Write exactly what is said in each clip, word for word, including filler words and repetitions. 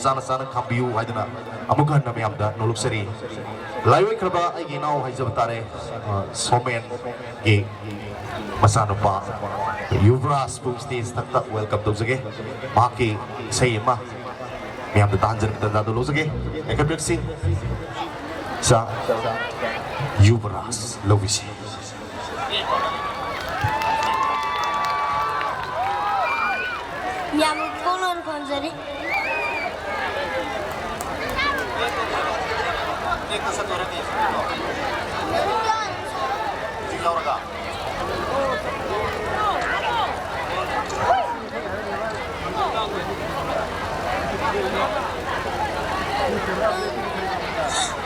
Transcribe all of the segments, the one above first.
ꯆꯥꯅ ꯆꯥꯅ ꯈꯥꯝꯕꯤꯌꯨ ꯍꯥꯏꯗꯨꯅ ꯑꯃꯨꯛ ꯍꯟꯅ ꯃꯌꯥꯝꯗ ꯅꯣꯂꯨꯛꯆꯔꯤ꯫ ꯂꯥꯏꯑꯣꯏꯈ꯭ꯔꯕ ꯑꯩꯒꯤ ꯏꯅꯥꯎ ꯍꯥꯏꯖꯕ ꯇꯥꯔꯦ, ꯑ, ꯁꯣꯃꯦꯟꯒꯤ ꯃꯆꯥꯅꯨꯄꯥ ꯌꯨꯕꯔꯥꯖꯄꯨ stage ꯊꯛꯇ welcome ꯇꯧꯖꯒꯦ꯫ ꯃꯍꯥꯛꯀꯤ ꯏꯁꯩ ꯑꯃ ꯃꯌꯥꯝꯗ ꯇꯥꯍꯟꯖꯔꯛꯄ ꯇꯥꯟꯖꯥꯗꯨ ꯂꯧꯖꯒꯦ꯫ ꯌꯥꯡꯈꯩ ꯁꯥ ꯌꯨꯕꯔꯥꯖ ꯂꯧꯕꯤꯁꯤ꯫ ꯌꯥꯝ ꯀꯣꯂꯣꯟ ꯈꯣꯟꯖꯔꯤ꯫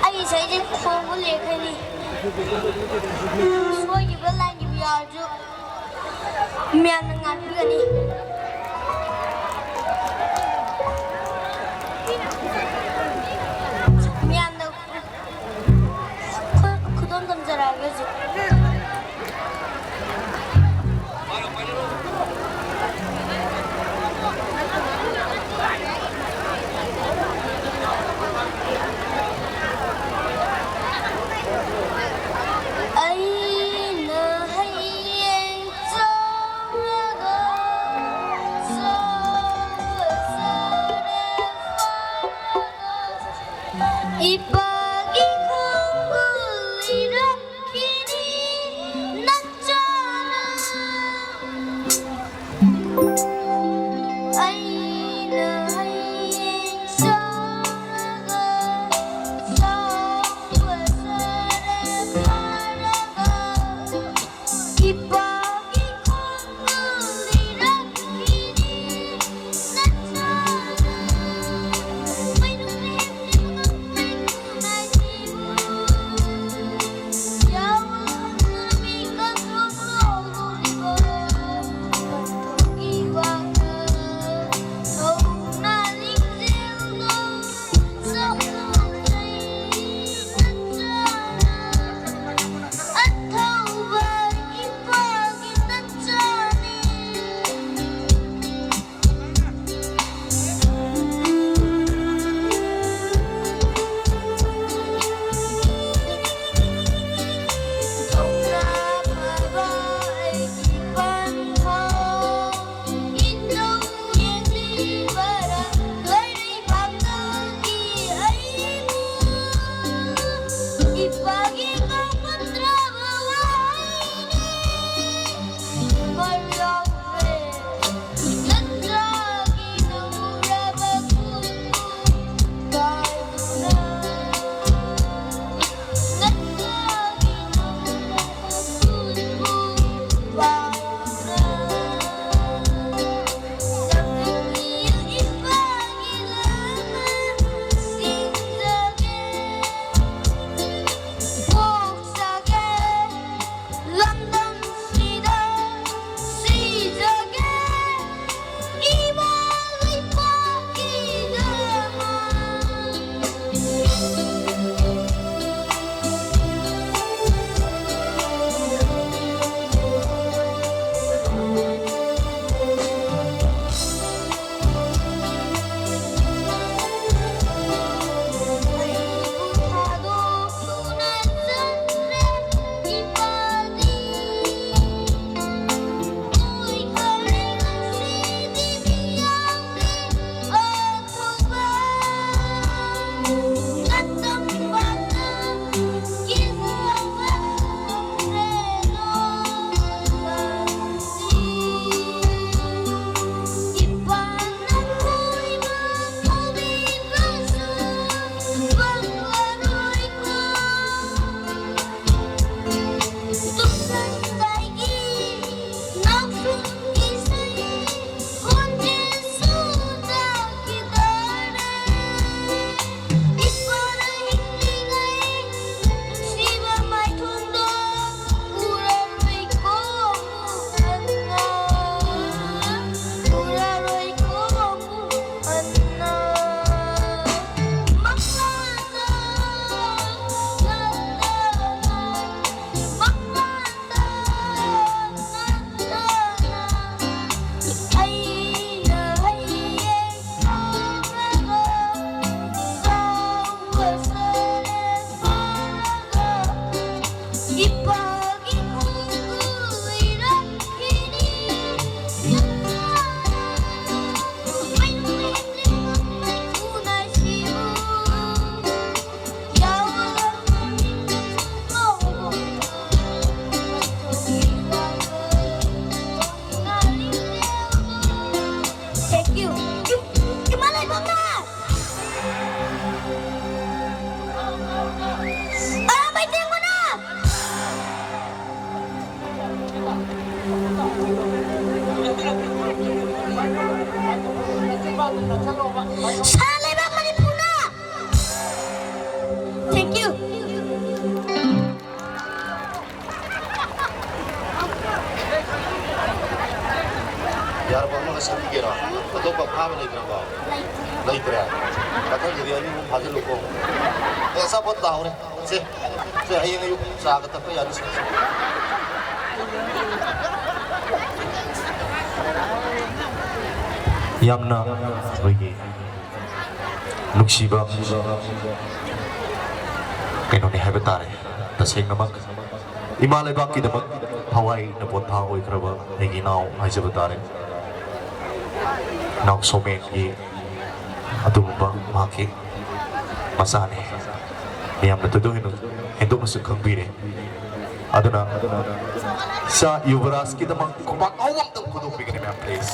ꯑꯩ ꯉꯁꯥꯏꯗꯩ ꯈꯣꯡꯕ ꯂꯦꯞꯈ꯭ꯔꯅꯤ꯫ ꯁꯣꯏꯈꯤꯕ ꯂꯥꯟꯈꯤꯕ ꯌꯥꯎꯔꯁꯨ ꯃꯌꯥꯝꯅ ꯉꯥꯛꯄꯤꯒꯅꯤ꯫ ꯃꯌꯥꯝꯅ ꯈꯨ-, ꯈꯨꯗꯣꯝ ꯊꯝꯖꯔꯛꯑꯒꯦ ꯍꯧꯖꯤꯛ꯫ ꯑꯩꯅ ꯍꯌꯦꯡ ꯆꯥꯎꯔꯒ ꯆꯥꯎꯕ ꯁꯥꯔꯦ ꯐꯥꯔꯒ ꯏꯄꯥꯒꯤ ꯈꯣꯡꯒꯨꯜ ꯏꯔꯛꯈꯤꯅꯤ ꯅꯆꯥꯅ꯫ ꯑꯩꯅ ꯍꯌꯦꯡ ꯆꯥꯎꯔꯒ ꯆꯥꯎꯕ ꯁꯥꯔꯦ ꯐꯥꯔꯒ ꯏꯄꯥꯒꯤ ꯈꯣꯡꯒꯨꯜ ꯏꯔꯛꯈꯤꯅꯤ ꯅꯆꯥꯅ꯫ ꯃꯩꯅꯨꯡ ꯂꯦꯝꯂꯤꯕ ꯉꯝꯂꯩ ꯐꯥꯕ ꯂꯩꯇ꯭ꯔꯕꯣ? ꯂꯩꯇ꯭ꯔꯦ꯫ ꯃꯊꯪꯗꯗꯤ ꯑꯅꯤꯃꯨꯛ ꯐꯥꯖꯤꯜꯂꯨꯀꯣ꯫ ꯑꯦ, ꯑꯆꯥꯄꯣꯠ ꯇꯥꯍꯧꯔꯦ꯫ ꯁꯦ, ꯁꯦ, ꯍꯌꯦꯡ ꯑꯌꯨꯛ ꯆꯥꯒ ꯊꯛꯄ ꯌꯥꯅꯤ, ꯁꯦ꯫ ꯌꯥꯝꯅ ꯑꯩꯈꯣꯏꯒꯤ ꯅꯨꯡꯁꯤꯕ ꯀꯩꯅꯣꯅꯤ ꯍꯥꯏꯕ ꯇꯥꯔꯦ꯫ ꯇꯁꯦꯡꯅꯃꯛ ꯏꯃꯥ ꯂꯩꯕꯥꯛꯀꯤꯗꯃꯛ ꯊꯋꯥꯏꯅ ꯄꯣꯟꯊꯥ ꯑꯣꯏꯈ꯭ꯔꯕ ꯑꯩꯒꯤ ꯏꯅꯥꯎ ꯍꯥꯏꯖꯕ ꯇꯥꯔꯦ꯫ ꯏꯅꯥꯎ ꯁꯣꯃꯦꯟꯒꯤ ꯑꯗꯨꯒꯨꯝꯕ ꯃꯍꯥꯛꯀꯤ ꯃꯆꯥꯅꯤ꯫ ꯃꯤꯌꯥꯝꯅ ꯊꯣꯏꯗꯣꯛ ꯍꯦꯟꯗꯣꯛ-, ꯍꯦꯟꯗꯣꯛꯅꯁꯨ ꯈꯪꯕꯤꯔꯦ꯫ ꯑꯗꯨꯅ ꯏꯆꯥ ꯌꯨꯕꯔꯥꯖꯀꯤꯗꯃꯛ ꯈꯨꯕꯥꯛ ꯑꯍꯧꯕ ꯑꯝꯇꯪ ꯈꯨꯗꯣꯛꯄꯤꯒꯅꯤ, ꯃꯌꯥꯝ, please꯫